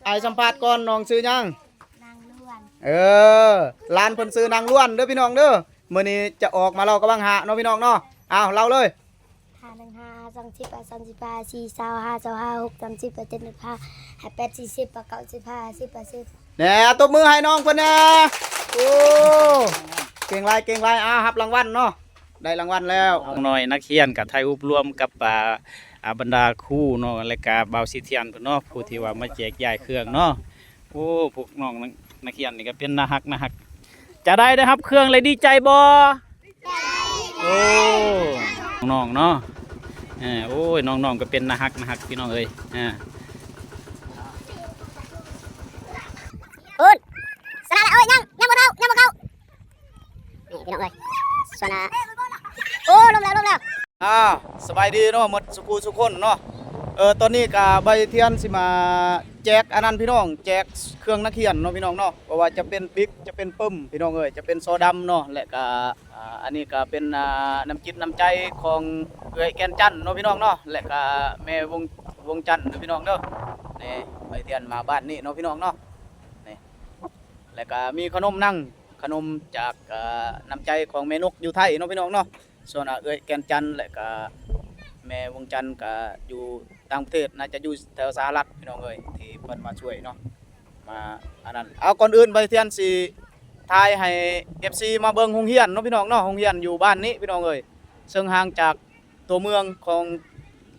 ອ້າຍສຳພາດກ່ອນ ນ້ອງຊື່ຫຍັງ? ນາງລ້ວນ. ເອີ ຫຼານເພິ່ນຊື່ນາງລ້ວນເດີພີ່ນ້ອງເດີ. ມື້ນີ້ຈະອອກມາເລົ່າກະບັງຫາເນາະພີ່ນ້ອງເນາະ. ອ້າວ ເລົ່າເລີຍ. ຫ້າໜຶ່ງຫ້າ ສອງສິບ ຫ້າສາມສິບ ຫ້າສີ່ຊາວ ຫ້າຊາວຫ້າ ຫົກສາມສິບ ເຈັດສິບຫ້າ ແປດສີ່ສິບ ເກົ້າສິບ ສິບຫ້າສິບ ສິບ ແດ່ ຕົບມືໃຫ້ນ້ອງເພິ່ນແດ່. ໂອ້ ເກັ່ງຫຼາຍ ເກັ່ງຫຼາຍ. ອ້າວ ຮັບລາງວັນເນາະ. ໄດ້ລາງວັນແລ້ວ. ນ້ອງນ້ອຍນັກຮຽນກະຖ່າຍຮູບລວມກັບ ອ່າ ອ່າ ບັນດາຄູເນາະ ແລະກະບ່າວສີທຽນເພິ່ນເນາະ ຜູ້ທີ່ວ່າມາແຈກຢາຍເຄື່ອງເນາະ. ໂອ້ ພວກນ້ອງນັກຮຽນນີ້ກະເປັນໜ້າຮັກ ໜ້າຮັກ. ຈະໄດ້ ໄດ້ຮັບເຄື່ອງແລ້ວດີໃຈບໍ່? ໂອ້ ນ້ອງໆເນາະ. ເອີ ໂອ້ຍ ນ້ອງໆກະເປັນໜ້າຮັກ ໜ້າຮັກພີ່ນ້ອງເອີຍ. ເອີ ພຸ້ນ ຊະນະແລ້ວ. ໂອ້ຍ ຍັງ ຍັງບໍ່ເຂົ້າ ຍັງບໍ່ເຂົ້າ. ນີ້ພີ່ນ້ອງເອີຍ ສ່ວນ ອ່າ ໂອ້ ລົມແລ້ວ ລົມແລ້ວ. ອ່າ ສະບາຍດີເນາະ ໝົດສູ່ຜູ້ສູ່ຄົນເນາະ. ເອີ ຕອນນີ້ກະບ່າວທຽນຊິມາແຈກອັນນັ້ນພີ່ນ້ອງ ແຈກເຄື່ອງນັກຮຽນເນາະພີ່ນ້ອງເນາະ. ບໍ່ວ່າຈະເປັນປິກ ຈະເປັນປຶ້ມພີ່ນ້ອງເອີຍ ຈະເປັນສໍດຳເນາະ ແລະກະ ອ່າ ອັນນີ້ກະເປັນ ອ່າ ນ້ຳຈິດນ້ຳໃຈຂອງເອື້ອຍແກ່ນຈັນເນາະພີ່ນ້ອງເນາະ ແລະກະແມ່ວົງ ວົງຈັນເດີພີ່ນ້ອງເດີ. ນີ້ ບ່າວທຽນມາບ້ານນີ້ເນາະພີ່ນ້ອງເນາະ. ນີ້ ແລະກະມີຂະໜົມນັ່ງ ຂະໜົມຈາກ ເອີ ນ້ຳໃຈຂອງແມ່ນົກຢູ່ໄທເນາະພີ່ນ້ອງເນາະ. ສ່ວນ ເອື້ອຍແກ່ນຈັນ ແລະກະແມ່ວົງຈັນກະຢູ່ຕ່າງປະເທດ ໜ້າຈະຢູ່ແຖວສະຫະລັດພີ່ນ້ອງເອີຍ ທີ່ເພິ່ນມາຊ່ວຍເນາະ ມາອັນນັ້ນ. ເອົາ ກ່ອນອື່ນບ່າວທຽນຊິຖ່າຍໃຫ້ເອັຟຊີມາເບິ່ງໂຮງຮຽນເນາະພີ່ນ້ອງເນາະ. ໂຮງຮຽນຢູ່ບ້ານນີ້ພີ່ນ້ອງເອີຍ ເຊິ່ງຫ່າງຈາກ ຕົວເມືອງຂອງ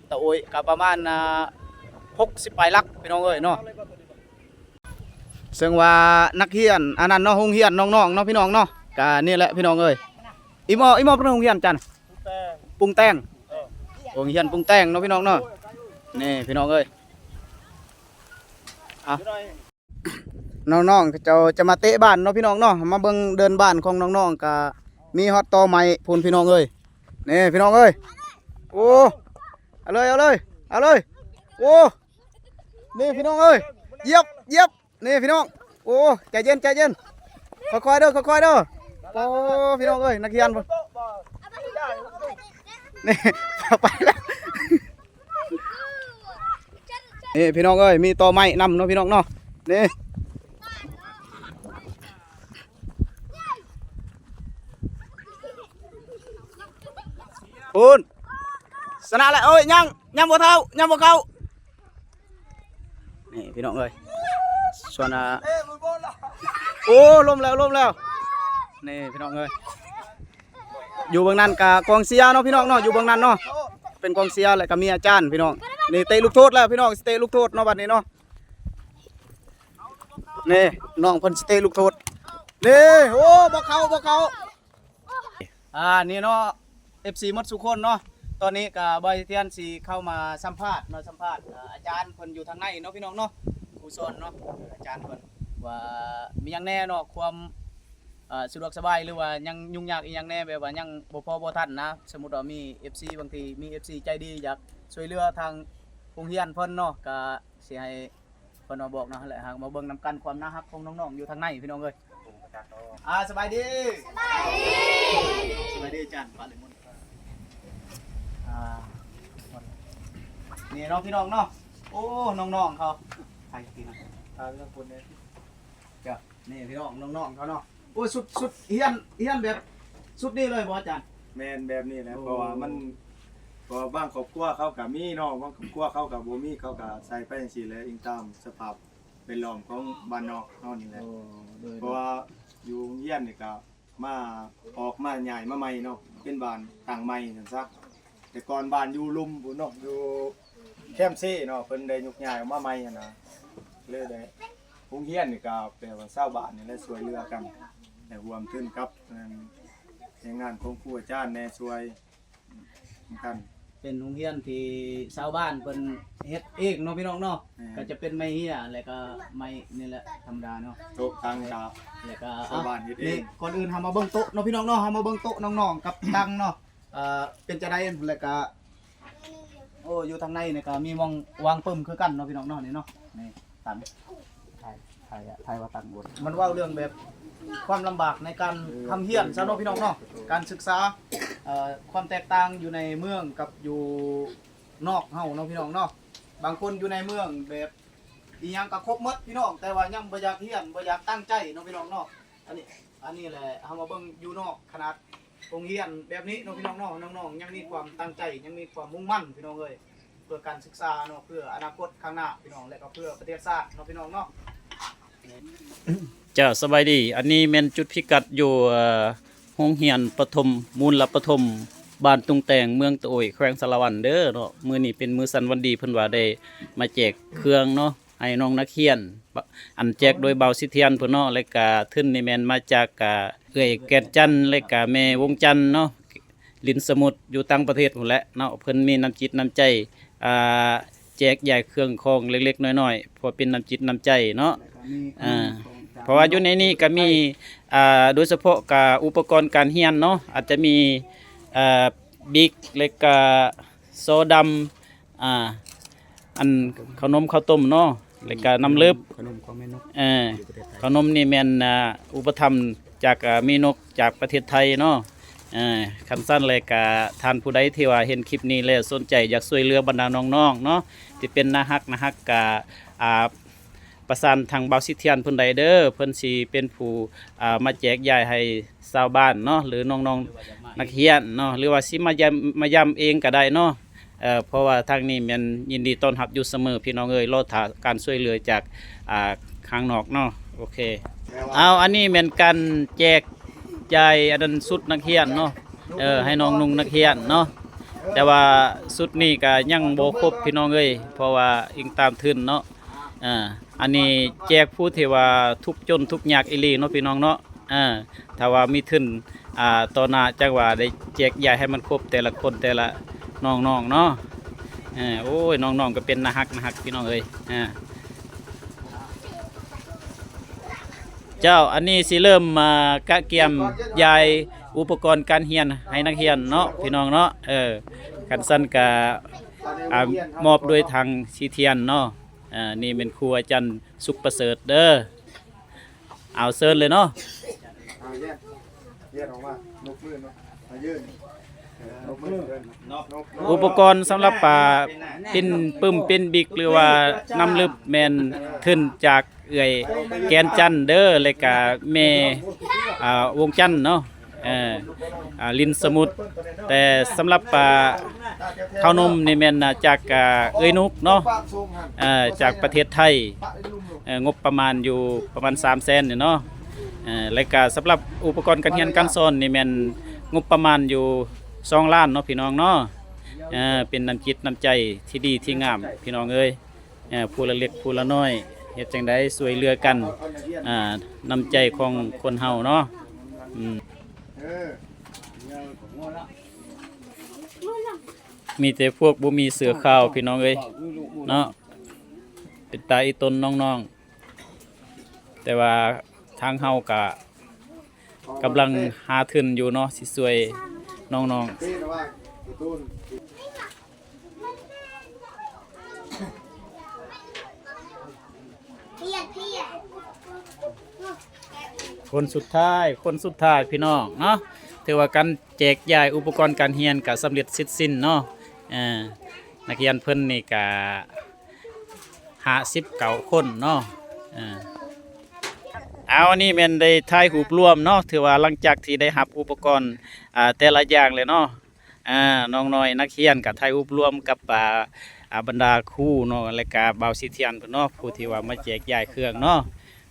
ຕະໂອ້ຍກະປະມານ ອ່າ ຫົກສິບປາຍຫຼັກພີ່ນ້ອງເອີຍເນາະ. ເຊິ່ງວ່ານັກຮຽນອັນນັ້ນເນາະ ໂຮງຮຽນນ້ອງໆເນາະພີ່ນ້ອງເນາະ ກະນີ້ແຫຼະພີ່ນ້ອງເອີຍ. ອີ່ໝໍ ອີ່ໝໍ ເປັນໂຮງຮຽນຈັນ ປຸງແຕ່ງ ເອີ ໂຮງຮຽນປຸງແຕ່ງເນາະພີ່ນ້ອງເນາະ. ນີ້ພີ່ນ້ອງເອີຍ ເອົາ ນ້ອງໆເຂົາເຈົ້າຈະມາເຕະບານເນາະພີ່ນ້ອງເນາະ. ມາເບິ່ງເດີ່ນບານຂອງນ້ອງໆ ກະມີຮອດຕໍໄມ້ພຸ້ນພີ່ນ້ອງເອີຍ. ນີ້ພີ່ນ້ອງເອີຍ ໂອ້ ເອົາເລີຍ ເອົາເລີຍ ເອົາເລີຍ. ໂອ້ ນີ້ພີ່ນ້ອງເອີຍ ຢຽບ ຢຽບ. ນີ້ພີ່ນ້ອງ ໂອ້ ໃຈເຢັນ ໃຈເຢັນ ຄ່ອຍໆເດີ ຄ່ອຍໆເດີ. ໂອ້ ພີ່ນ້ອງເອີຍ ນັກຮຽນພຸ້ນ ນີ້ ໄປແລ້ວ. ນີ້ພີ່ນ້ອງເອີຍ ມີຕໍໄມ້ນຳເນາະພີ່ນ້ອງເນາະ. ນີ້ ພຸ້ນ ຊະນະແລ້ວ. ໂອ້ຍ ຍັງ ຍັງບໍ່ເຂົ້າ ຍັງບໍ່ເຂົ້າ. ນີ້ພີ່ນ້ອງເອີຍ ສ່ວນ ອ່າ ໂອ້ ລົ້ມແລ້ວ ລົ້ມແລ້ວ. ນີ້ພີ່ນ້ອງເອີຍ ຢູ່ເບື້ອງນັ້ນກະກອງເຊຍເນາະພີ່ນ້ອງເນາະ ຢູ່ເບື້ອງນັ້ນເນາະ ເປັນກອງເຊຍ ແລະກະມີອາຈານພີ່ນ້ອງ. ນີ້ເຕະລູກໂທດແລ້ວພີ່ນ້ອງ ຊິເຕະລູກໂທດເນາະ ບັດນີ້ເນາະ. ນີ້ນ້ອງເພິ່ນຊິເຕະລູກໂທດ. ນີ້ ໂອ້ ບໍ່ເຂົ້າ ບໍ່ເຂົ້າ. ອ່າ ນີ້ເນາະ ເອັຟຊີໝົດສູ່ຄົນເນາະ. ຕອນນີ້ກະບ່າວທຽນຊິເຂົ້າມາສຳພາດເນາະ ສຳພາດ ອ່າ ອາຈານເພິ່ນຢູ່ທາງໃນເນາະພີ່ນ້ອງເນາະ ຜູ້ສອນເນາະ ອາຈານເພິ່ນວ່າມີຫຍັງແດ່ເນາະ ຄວາມ ອ່າ ສະດວກສະບາຍ ຫຼືວ່າຍັງຫຍຸ້ງຍາກອີ່ຫຍັງແດ່ ແບບວ່າຍັງບໍ່ພໍບໍ່ທັນນະ. ສົມມຸດວ່າມີເອັຟຊີ ບາງທີມີເອັຟຊີໃຈດີຢາກຊ່ວຍເຫຼືອທາງໂຮງຮຽນເພິ່ນເນາະ ກະຊິໃຫ້ ເພິ່ນມາບອກເນາະ ແລະເຮົາມາເບິ່ງນຳກັນຄວາມໜ້າຮັກຂອງນ້ອງໆຢູ່ທາງໃນພີ່ນ້ອງເອີຍ. ອ່າ ສະບາຍດີ ສະບາຍດີ ສະບາຍດີອາຈານປາລິມົນ. ອ່າ ນີ້ເນາະພີ່ນ້ອງເນາະ ໂອ້ ນ້ອງໆເຂົາ ຖ່າຍກິນ ຖ່າຍເລື່ອງຄົນເດ້. ນີ້ພີ່ນ້ອງ ນ້ອງໆເຂົາເນາະ. ໂອ້ ຊຸດ ຊຸດຮຽນ ຮຽນແບບຊຸດນີ້ເລີຍບໍ່ອາຈານ? ແມ່ນແບບນີ້ແຫຼະ ໂອ້ ເພາະວ່າມັນ ເພາະວ່າບາງຄອບຄົວເຂົາກະມີເນາະ ບາງຄອບຄົວເຂົາກະບໍ່ມີ ເຂົາກະໃສ່ໄປຈັ່ງຊີ້ແຫຼະ ອີງຕາມສະພາບແວດລ້ອມຂອງບ້ານນອກເຮົານີ້ແຫຼະ. ໂອ້ ໂດຍ ເພາະວ່າຢູ່ໂຮງຮຽນນີ້ກະມາ ອອກມາ ຍ້າຍມາໃໝ່ເນາະ ເປັນບ້ານຕັ້ງໃໝ່ຊັ້ນຊະ. ແຕ່ກ່ອນບ້ານຢູ່ລຸ່ມພຸ້ນເນາະ ຢູ່ແຄມເຊເນາະ ເພິ່ນໄດ້ຍົກຍ້າຍອອກມາໃໝ່ຫັ້ນນະ ເລີຍໄດ້ ໂຮງຮຽນນີ້ກະແປວ່າຊາວບ້ານນີ້ແຫຼະຊ່ວຍເຫຼືອກັນ ໄດ້ຮ່ວມທຶນກັບ ແຮງງານຂອງຄູອາຈານແດ່ ຊ່ວຍກັນ. ເປັນໂຮງຮຽນທີ່ຊາວບ້ານເພິ່ນເຮັດເອງເນາະພີ່ນ້ອງເນາະ. ແມ່ນ ກະຈະເປັນໄມ້ເຮຍ ແລະກະໄມ້ນີ້ແຫຼະທຳມະດາເນາະ ໂຕະຕັ່ງກະ ແລະກະ ຊາວບ້ານເຮັດເອງ. ນີ້ ກ່ອນອື່ນເຮົາມາເບິ່ງໂຕະເນາະພີ່ນ້ອງເນາະ ເຮົາມາເບິ່ງໂຕະນ້ອງໆກັບຕັ່ງເນາະ ເອີ ເປັນຈັ່ງໃດ ແລະກະ ໂອ້ ຢູ່ທາງໃນນີ້ກະມີໝ່ອງວາງປຶ້ມຄືກັນເນາະພີ່ນ້ອງເນາະ. ນີ້ເນາະ ນີ້ ຕັງ ຖ່າຍ ຖ່າຍ ຖ່າຍວ່າຕັ້ງບົດ ມັນເວົ້າເລື່ອງແບບຄວາມລຳບາກໃນການ ເອີ ຮ່ຳຮຽນຊະເນາະພີ່ນ້ອງເນາະ ການສຶກສາ ເອີ ຄວາມແຕກຕ່າງຢູ່ໃນເມືອງກັບຢູ່ນອກເຮົາເນາະພີ່ນ້ອງເນາະ. ບາງຄົນຢູ່ໃນເມືອງແບບ ອີ່ຫຍັງກໍຄົບໝົດພີ່ນ້ອງ ແຕ່ວ່າຍັງບໍ່ຢາກຮຽນ ບໍ່ຢາກຕັ້ງໃຈເນາະພີ່ນ້ອງເນາະ. ອັນນີ້ ອັນນີ້ແຫຼະ ເຮົາມາເບິ່ງຢູ່ນອກ ຂະໜາດໂຮງຮຽນແບບນີ້ເນາະພີ່ນ້ອງເນາະ ນ້ອງໆຍັງມີຄວາມຕັ້ງໃຈ ຍັງມີຄວາມມຸ່ງໝັ້ນພີ່ນ້ອງເອີຍ ເພື່ອການສຶກສາເນາະ ເພື່ອອະນາຄົດຂ້າງໜ້າພີ່ນ້ອງ ແລະກໍເພື່ອປະເທດຊາດເນາະພີ່ນ້ອງເນາະ. ເຈົ້າ ສະບາຍດີ. ອັນນີ້ແມ່ນຈຸດພິກັດຢູ່ ເອີ ໂຮງຮຽນປະຖົມ ມູນລະປະຖົມ ບ້ານຕຸງແຕງ ເມືອງຕະໂອຍ ແຂວງສາລະວັນເດີເນາະ. ມື້ນີ້ເປັນມື້ສັນວັນດີ ເພິ່ນວ່າໄດ້ມາແຈກເຄື່ອງເນາະ ໃຫ້ນ້ອງນັກຮຽນ ບ- ອັນແຈກໂດຍບ່າວສິທຽນເພິ່ນເນາະ ແລະກະທຶນນີ້ແມ່ນມາຈາກ ກະເອື້ອຍແກ່ນຈັນ ແລະກະແມ່ວົງຈັນເນາະ ລິນສະໝຸດ ຢູ່ຕ່າງປະເທດພຸ້ນແຫຼະເນາະ. ເພິ່ນມີນ້ຳຈິດນ້ຳໃຈ ອ່າ ແຈກຢາຍເຄື່ອງຂອງເລັກໆນ້ອຍໆ ເພື່ອເປັນນ້ຳຈິດນ້ຳໃຈເນາະ. ອ່າ ເພາະວ່າຢູ່ໃນນີ້ກໍມີ ອ່າ ໂດຍສະເພາະກະອຸປະກອນການຮຽນເນາະ ອາດຈະມີ ອ່າ ບິກ ແລະກະ ໂຊດຳ ອ່າ ອັນເຂົ້າໜົມເຂົ້າຕົ້ມເນາະ ແລະກະນ້ຳເລິບ ເຂົ້າໜົມຂອງແມ່ນົກ ເອີ ເຂົ້າໜົມນີ້ແມ່ນ ອ່າ ອຸປະຖຳຈາກ ອ່າ ແມ່ນົກຈາກປະເທດໄທເນາະ. ເອີ ຄັນຊັ້ນແລ້ວກະທ່ານຜູ້ໃດທີ່ວ່າເຫັນຄລິບນີ້ແລ້ວສົນໃຈຢາກຊ່ວຍເຫຼືອບັນດານ້ອງໆເນາະ ທີ່ເປັນໜ້າຮັກ ໜ້າຮັກ ກະ ອ່າ ປະສານທາງບ່າວສິທຽນເພິ່ນໄດ້ເດີ ເພິ່ນຊິເປັນຜູ້ ອ່າ ມາແຈກຢາຍໃຫ້ຊາວບ້ານເນາະ ຫຼືນ້ອງໆນັກຮຽນເນາະ ຫຼືວ່າຊິມາຢ້ຽມ ມາຢາມເອງກໍໄດ້ເນາະ. ເອີ ເພາະວ່າທາງນີ້ແມ່ນຍິນດີຕ້ອນຮັບຢູ່ສະເໝີ ພີ່ນ້ອງເອີຍ ລໍຖ້າການຊ່ວຍເຫຼືອຈາກ ອ່າ ຂ້າງນອກເນາະ. ໂອເຄ ເອົາ ອັນນີ້ແມ່ນການແຈກຢາຍອັນນັ້ນ ຊຸດນັກຮຽນເນາະ ເອີ ໃຫ້ນ້ອງນຸ່ງນັກຮຽນເນາະ. ແຕ່ວ່າຊຸດນີ້ກະຍັງບໍ່ຄົບ ພີ່ນ້ອງເອີຍ ເພາະວ່າອີງຕາມທຶນເນາະ. ອ່າ ອັນນີ້ແຈກຜູ້ທີ່ວ່າທຸກຈົນທຸກຍາກອີ່ຫຼີເນາະ ພີ່ນ້ອງເນາະ. ເອີ ຖ້າວ່າມີທຶນ ອ່າ ຕໍ່ໜ້າຈັ່ງວ່າໄດ້ແຈກຢາຍໃຫ້ມັນຄົບແຕ່ລະຄົນ ແຕ່ລະນ້ອງໆເນາະ. ເອີ ໂອ້ຍ ນ້ອງໆກໍເປັນໜ້າຮັກ ໜ້າຮັກ ພີ່ນ້ອງເອີຍ. ອ່າ ເຈົ້າ ອັນນີ້ຊິເລີ່ມ ອ່າ ກະກຽມຢາຍອຸປະກອນການຮຽນໃຫ້ນັກຮຽນເນາະ ພີ່ນ້ອງເນາະ. ເອີ ຄັນຊັ້ນກະ ອ່າ ມອບໂດຍທາງສີທຽນເນາະ. ອ່າ ນີ້ແມ່ນຄູອາຈານສຸກປະເສີດເດີ. ເອົາ ເຊີນເລີຍເນາະ. ອ່າ ຢ້ຽນ ຢ້ຽນອອກມາ ຍົກມືເນາະ ອ່າ ຍື່ນ ເອີ ຍົກມື ຍົກມື ອຸປະກອນສຳລັບ ອ່າ ປິ່ນປຶ້ມ ປິ່ນບິກ ຫຼືວ່ານ້ຳລຶບ ແມ່ນທຶນຈາກເອື້ອຍແກ່ນຈັນເດີ ແລະກະແມ່ ອ່າ ວົງຈັນເນາະ. ເອີ ອ່າ ລິນສະໝຸດ. ແຕ່ສຳລັບ ອ່າ ເຂົ້າໜົມນີ້ແມ່ນ ອ່າ ຈາກ ອ່າ ເອື້ອຍນຸກເນາະ ເອີ ຈາກປະເທດໄທ. ເອີ ງົບປະມານຢູ່ປະມານສາມແສນນີ້ເນາະ. ເອີ ແລະກະສຳລັບອຸປະກອນການຮຽນການສອນນີ້ແມ່ນງົບປະມານຢູ່ສອງລ້ານເນາະ ພີ່ນ້ອງເນາະ. ເອີ ເປັນນ້ຳຈິດນ້ຳໃຈທີ່ດີທີ່ງາມ ພີ່ນ້ອງເອີຍ. ເອີ ຜູ້ລະເລັກຜູ້ລະນ້ອຍ ເຮັດຈັ່ງໃດຊ່ວຍເຫຼືອກັນ ອ່າ ນ້ຳໃຈຂອງຄົນເຮົາເນາະ. ອືມ ມີແຕ່ພວກບໍ່ມີເສື້ອຂາວ ພີ່ນ້ອງເອີຍເນາະ. ເປັນຕາອີ່ຕົນນ້ອງໆ ແຕ່ວ່າທາງເຮົາກະກຳລັງຫາທຶນຢູ່ເນາະ ຊິຊ່ວຍນ້ອງໆ. ຄົນສຸດທ້າຍ ຄົນສຸດທ້າຍ ພີ່ນ້ອງເນາະ. ຖືວ່າການແຈກຢາຍອຸປະກອນການຮຽນກະສຳເລັດເສັດສິ້ນເນາະ. ເອີ ນັກຮຽນເພິ່ນນີ້ກະຫ້າສິບເກົ້າຄົນເນາະ. ເອີ ເອົາ ອັນນີ້ແມ່ນໄດ້ຖ່າຍຮູບລວມເນາະ ຖືວ່າຫຼັງຈາກທີ່ໄດ້ຮັບອຸປະກອນ ອ່າ ແຕ່ລະຢ່າງແລ້ວເນາະ. ອ່າ ນ້ອງນ້ອຍນັກຮຽນກໍຖ່າຍຮູບລວມກັບ ອ່າ ອ່າ ບັນດາຄູເນາະ ແລະກະບ່າວສີທຽນເພິ່ນເນາະ ຜູ້ທີ່ວ່າມາແຈກຢາຍເຄື່ອງເນາະ.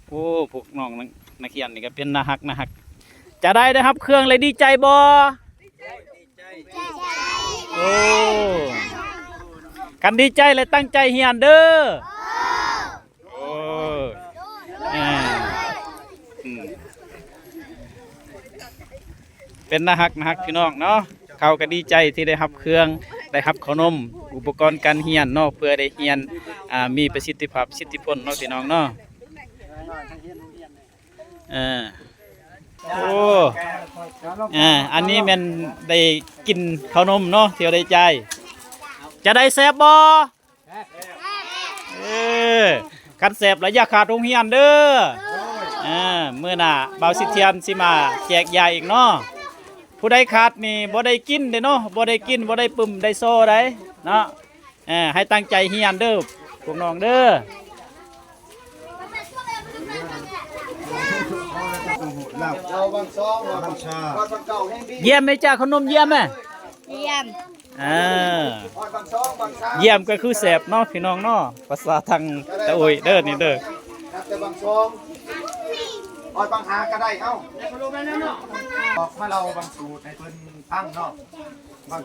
ໂອ້ ພວກນ້ອງນັກຮຽນນີ້ກໍເປັນໜ້າຮັກ ໜ້າຮັກ. ຈະໄດ້ ໄດ້ຮັບເຄື່ອງແລ້ວດີໃຈບໍ່? ໂອ້ ຄັນດີໃຈແລ້ວຕັ້ງໃຈຮຽນເດີ. ໂອ້ ເອີ ອືມ ເປັນໜ້າຮັກ ໜ້າຮັກ ພີ່ນ້ອງເນາະ. ເຂົາກໍດີໃຈທີ່ໄດ້ຮັບເຄື່ອງ ໄດ້ຮັບເຂົ້າໜົມ ອຸປະກອນການຮຽນເນາະ ເພື່ອໄດ້ຮຽນ ອ່າ ມີປະສິດທິພາບ ປະສິດທິຜົນເນາະ ພີ່ນ້ອງເນາະ. ເອີ ໂອ້ ເອີ ອັນນີ້ແມ່ນໄດ້ກິນເຂົ້າໜົມເນາະ ທີ່ໄດ້ຈ່າຍ. ຈະໄດ້ແຊບບໍ່? ເອີ ຄັນແຊບລະຢ່າຂາດໂຮງຮຽນເດີ. ເອີ ມື້ໜ້າບ່າວສິທຽນຊິມາແຈກຢາຍອີກເນາະ. ຜູ້ໃດຂາດນີ້ບໍ່ໄດ້ກິນເດ້ເນາະ ບໍ່ໄດ້ກິນ ບໍ່ໄດ້ປຶ້ມໄດ້ໂຊໄດ໋ເນາະ. ເອີ ໃຫ້ຕັ້ງໃຈຮຽນເດີພວກນ້ອງເດີ. ເຮົາບັງຊອງ ບັງຊາ ຮອດບັງເກົ່າແຮງດີ ຢ້ຽມແມ່ຈ້າ ຂະໜົມຢ້ຽມແມ່ ຢ້ຽມ ເອີ ຮອດບັງຊອງ ບັງຊາ ຢ້ຽມກໍຄືແຊບເນາະ ພີ່ນ້ອງເນາະ ພາສາທາງຕາອຸ້ຍເດີນີ້ເດີ ນັບແຕ່ບັງຊອງ ຮອດບັງຫາກໍໄດ້ ເອົ້າ ອອກມາເລົ່າບັງສູດໃຫ້ເພິ່ນຟັງເນາະ ບັງ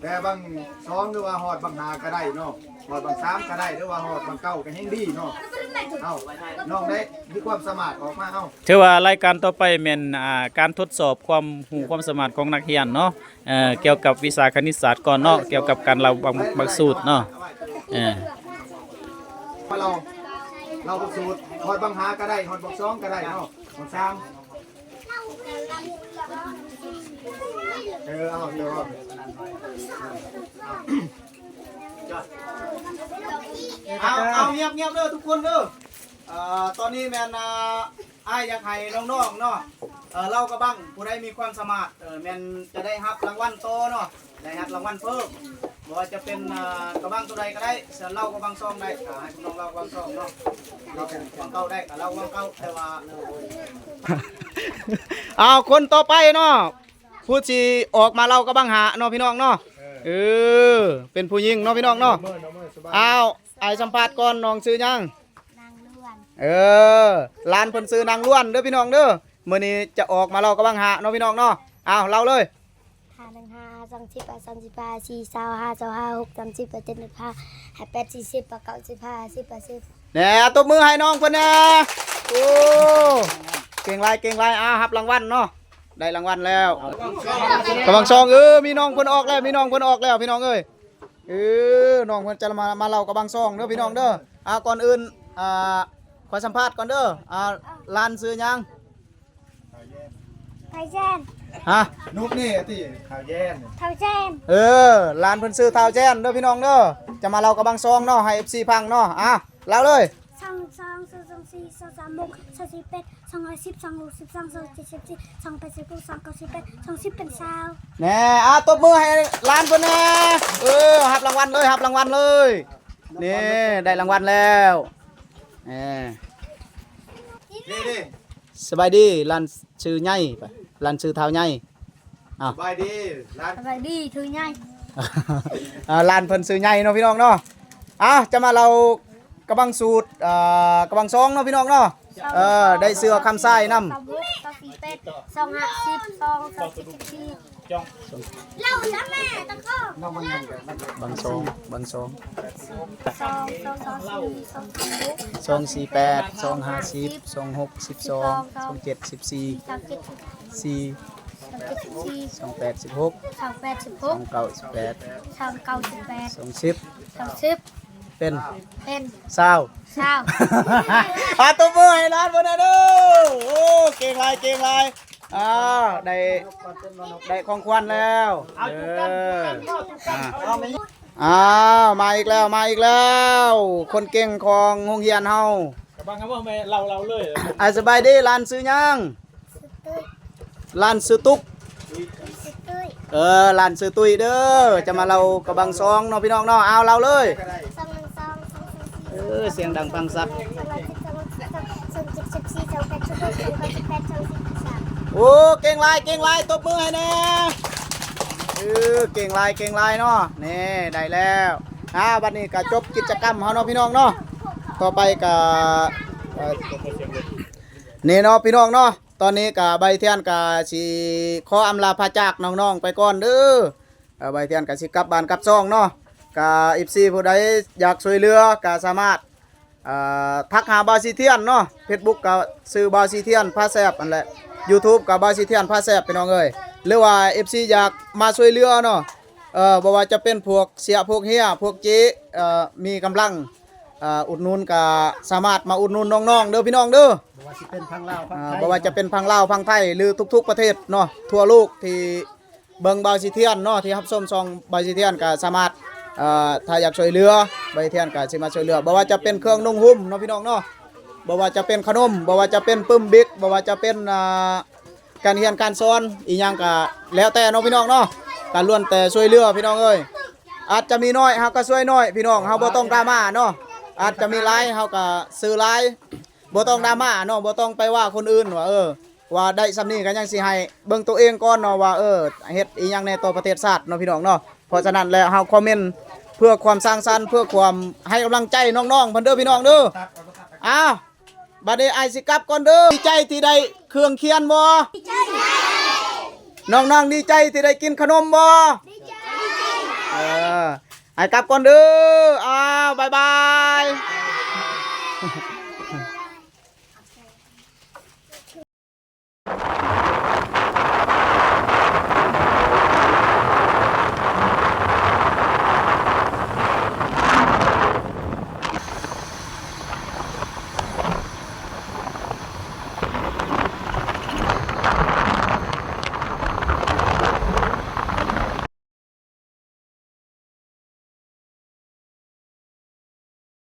ແຕ່ບັງຊອງ ຫຼືວ່າຮອດບັງຫາກໍໄດ້ເນາະ ຮອດບັງສາມກໍໄດ້ ຫຼືວ່າຮອດບັງເກົ້າກໍແຮງດີເນາະ ເອົ້າ ນ້ອງໄດ້ມີຄວາມສາມາດອອກມາ ເອົ້າ ຖືວ່າລາຍການຕໍ່ໄປແມ່ນ ອ່າ ການທົດສອບຄວາມຮູ້ຄວາມສາມາດຂອງນັກຮຽນເນາະ ເອີ ກ່ຽວກັບວິຊາຄະນິດສາດກ່ອນເນາະ ກ່ຽວກັບການເລົ່າບັງ ບັງສູດເນາະ ເອີ ມາເລົ່າ ເລົ່າບັງສູດ ຮອດບັງຫາກໍໄດ້ ຮອດບັງຊອງກໍໄດ້ເນາະ ບັງສາມ ເອີ ເອົາ ເອົາ ເອົາ ງຽບໆເດີທຸກຄົນເດີ ເອີ ຕອນນີ້ແມ່ນ ອ່າ ອ້າຍຢາກໃຫ້ນ້ອງໆເນາະ ເອີ ເລົ່າກະບັງ ຜູ້ໃດມີຄວາມສາມາດ ເອີ ແມ່ນຈະໄດ້ຮັບລາງວັນຕໍ່ເນາະ ໄດ້ຮັບລາງວັນເພີ່ມ ບໍ່ວ່າຈະເປັນ ອ່າ ກະບັງໂຕໃດກໍໄດ້ ສ່ວນເລົ່າກະບັງຊອງໄດ້ ກໍໃຫ້ພວກນ້ອງເລົ່າກະບັງຊອງເນາະ ເຮົາເວົ້າເກົ້າໄດ້ກໍເລົ່າເວົ້າເກົ້າ ແຕ່ວ່າ ເອົາ ຄົນຕໍ່ໄປເນາະ ຜູ້ຊິອອກມາເລົ່າກະບັງຫາເນາະ ພີ່ນ້ອງເນາະ ເອີ ເປັນຜູ້ຍິງເນາະ ພີ່ນ້ອງເນາະ ເອົາ ອ້າຍສຳພາດກ່ອນ ນ້ອງຊື່ຫຍັງ? ນາງລ້ວນ ເອີ ຫຼານເພິ່ນຊື່ນາງລ້ວນເດີ ພີ່ນ້ອງເດີ ມື້ນີ້ຈະອອກມາເລົ່າກະບັງຫາເນາະ ພີ່ນ້ອງເນາະ ເອົາ ເລົ່າເລີຍ ຫ້າໜຶ່ງຫ້າ ສອງສິບ ສາມສິບຫ້າ ສີ່ຊາວ ຫ້າຊາວຫ້າ ຫົກສາມສິບ ເຈັດສິບຫ້າ ແປດສີ່ສິບ ເກົ້າສິບຫ້າ ສິບ ແດ່ ຕົບມືໃຫ້ນ້ອງເພິ່ນແດ່ ໂອ້ ເກັ່ງຫຼາຍ ເກັ່ງຫຼາຍ ອ່າ ຮັບລາງວັນເນາະ ໄດ້ລາງວັນແລ້ວ ກະບັງຊອງ ເອີ ມີນ້ອງເພິ່ນອອກແລ້ວ ມີນ້ອງເພິ່ນອອກແລ້ວ ພີ່ນ້ອງເອີຍ ເອີ ນ້ອງເພິ່ນຈະມາ ມາເລົ່າກະບັງຊອງເດີ ພີ່ນ້ອງເດີ ອ່າ ກ່ອນອື່ນ ອ່າ ຂໍສຳພາດກ່ອນເດີ ອ່າ ຫຼານຊື່ຫຍັງ? ທ້າວແຈນ ຮະ? ນຸກນີ້ຕິ ທ້າວແຈນ ທ້າວແຈນ ເອີ ຫຼານເພິ່ນຊື່ທ້າວແຈນເດີ ພີ່ນ້ອງເດີ ຈະມາເລົ່າກະບັງຊອງເນາະ ໃຫ້ເອັຟຊີຟັງເນາະ ອ່າ ເລົ່າເລີຍ ສອງສອງ ສອງສາມ ສອງຫ້າ ສິບ ສອງແປດ ສິບຫົກ ສອງເຈັດ ສິບສີ່ ສອງແປດ ສິບຫົກ ສອງເກົ້າ ສິບແປດ ສອງສິບເປັນຊາວ ແນ່ ອ່າ ຕົບມືໃຫ້ຫຼານເພິ່ນແນ່ ເອີ ຮັບລາງວັນເລີຍ ຮັບລາງວັນເລີຍ ນີ້ ໄດ້ລາງວັນແລ້ວ ແນ່ ນີ້ ນີ້ ສະບາຍດີ ຫຼານຊື່ໃຫຍ່ ຫຼານຊື່ທ້າວໃຫຍ່ ອ້າວ ສະບາຍດີ ຫຼານ ສະບາຍດີ ຊື່ໃຫຍ່ ອ່າ ຫຼານເພິ່ນຊື່ໃຫຍ່ເນາະ ພີ່ນ້ອງເນາະ ອ່າ ຈະມາເລົ່າກະບັງສູດ ອ່າ ກະບັງຊອງເນາະ ພີ່ນ້ອງເນາະ ເອີ ໄດ້ເສື້ອຄຳຊາຍນຳ ສອງຫົກ ສອງສີ່ແປດ ສອງຫ້າສິບ ສອງເຈັດສິບສີ່ ເລົ່ານຳແມ່ຕະໂກ ບັງຊອງ ບັງຊອງ ສອງ ສອງ ສອງສີ່ ສອງຫ້າສິບ ສອງຫົກ ສິບສອງ ສອງເຈັດ ສິບສີ່ ສອງເຈັດ ສິບສີ່ ສອງແປດ ສິບຫົກ ສອງເກົ້າ ສິບແປດ ສອງສິບ ເປັນ ເປັນ ຊາວ ຊາວ ອ່າ ຕົບມືໃຫ້ຫຼານເພິ່ນແດ່ເດີ ໂອ້ ເກັ່ງຫຼາຍ ເກັ່ງຫຼາຍ ອ້າວ ໄດ້ ໄດ້ຂອງຂວັນແລ້ວ ເອີ ອ່າ ອ້າວ ມາອີກແລ້ວ ມາອີກແລ້ວ ຄົນເກັ່ງຂອງໂຮງຮຽນເຮົາ ກະບັງເຮົາແມ່ເລົ່າ ເລົ່າເລີຍ ອ່າ ສະບາຍດີ ຫຼານຊື່ຫຍັງ? ຫຼານຊື່ຕຸກ ເອີ ຫຼານຊື່ຕຸ້ຍເດີ ຈະມາເລົ່າກະບັງຊອງເນາະ ພີ່ນ້ອງເນາະ ອ້າວ ເລົ່າເລີຍ ສອງໜຶ່ງສອງ ສອງສາມສີ່ ເອີ ສຽງດັງຟັງຊັດ ສອງສິບ ສອງສິບສອງ ສອງເຈັດ ສິບສີ່ ສອງແປດ ສິບຫົກ ສອງເກົ້າ ສິບແປດ ສອງສິບ ສິບສາມ ໂອ້ ເກັ່ງຫຼາຍ ເກັ່ງຫຼາຍ ຕົບມືໃຫ້ແນ່ ເອີ ເກັ່ງຫຼາຍ ເກັ່ງຫຼາຍເນາະ ນີ້ ໄດ້ແລ້ວ ອ່າ ບັດນີ້ກະຈົບກິດຈະກຳເຮົາເນາະ ພີ່ນ້ອງເນາະ ຕໍ່ໄປກະ ເອີ ນີ້ເນາະ ພີ່ນ້ອງເນາະ ຕອນນີ້ກະບ່າວທຽນກະຊິຂໍອຳລາພາຈາກນ້ອງໆໄປກ່ອນເດີ ເອີ ບ່າວທຽນກະຊິກັບບ້ານກັບຊ່ອງເນາະ ກະ ເອັຟຊີ ຜູ້ໃດຢາກຊ່ວຍເຫຼືອກະສາມາດ ເອີ ທັກຫາບ່າວສີທຽນເນາະ ເຟສບຸກກະຊື່ບ່າວສີທຽນພາແຊບຫັ້ນແຫຼະ ຢູທູບກະບ່າວສີທຽນພາແຊບ ພີ່ນ້ອງເອີຍ ຫຼືວ່າ ເອັຟຊີ ຢາກມາຊ່ວຍເຫຼືອເນາະ ເອີ ບໍ່ວ່າຈະເປັນພວກເຊຍ ພວກເຮຍ ພວກເຈ ເອີ ມີກຳລັງ ເອີ ອຸດໜູນກະສາມາດມາອຸດໜູນນ້ອງໆເດີ ພີ່ນ້ອງເດີ ບໍ່ວ່າຈະເປັນຝັ່ງລາວ ຝັ່ງໄທ ເອີ ບໍ່ວ່າຈະເປັນຝັ່ງລາວ ຝັ່ງໄທ ຫຼືທຸກໆປະເທດເນາະ ທົ່ວໂລກທີ່ເບິ່ງບ່າວສີທຽນເນາະ ທີ່ຮັບຊົມຊ່ອງບ່າວສີທຽນກະສາມາດ ເອີ ຖ້າຢາກຊ່ວຍເຫຼືອ ບ່າວສີທຽນກະຊິມາຊ່ວຍເຫຼືອ ບໍ່ວ່າຈະເປັນເຄື່ອງນຸ່ງຫຸ້ມເນາະ ພີ່ນ້ອງເນາະ ບໍ່ວ່າຈະເປັນຂະໜົມ ບໍ່ວ່າຈະເປັນປຶ້ມບິກ ບໍ່ວ່າຈະເປັນ ອ່າ ການຮຽນການສອນ ອີ່ຫຍັງກະແລ້ວແຕ່ເນາະ ພີ່ນ້ອງເນາະ ກະລ້ວນແຕ່ຊ່ວຍເຫຼືອ ພີ່ນ້ອງເອີຍ ອາດຈະມີໜ້ອຍເຮົາກະຊ່ວຍໜ້ອຍ ພີ່ນ້ອງ ເຮົາບໍ່ຕ້ອງດຣາມາເນາະ ອາດຈະມີຫຼາຍເຮົາກະຊື້ຫຼາຍ ບໍ່ຕ້ອງດຣາມາເນາະ ບໍ່ຕ້ອງໄປວ່າຄົນອື່ນວ່າ ເອີ ວ່າໄດ້ສ່ຳນີ້ກໍຍັງຊິໃຫ້ເບິ່ງໂຕເອງກ່ອນເນາະ ວ່າ ເອີ ເຮັດອີ່ຫຍັງແດ່ຕໍ່ປະເທດຊາດເນາະພີ່ນ້ອງເນາະ. ເພາະສະນັ້ນແລ້ວເຮົາຄອມເມັນເພື່ອຄວາມສ້າງສັນ ເພື່ອຄວາມໃຫ້ກຳລັງໃຈນ້ອງໆເພິ່ນເດີພີ່ນ້ອງເດີ. ອ້າວ ບັດນີ້ອ້າຍຊິກັບກ່ອນເດີ. ດີໃຈທີ່ໄດ້ເຄື່ອງຂຽນບໍ່? ນ້ອງໆດີໃຈທີ່ໄດ້ກິນຂະໜົມບໍ່? ເອີ ອ້າຍກັບກ່ອນເດີ. ອ້າວ ບາຍບາຍ.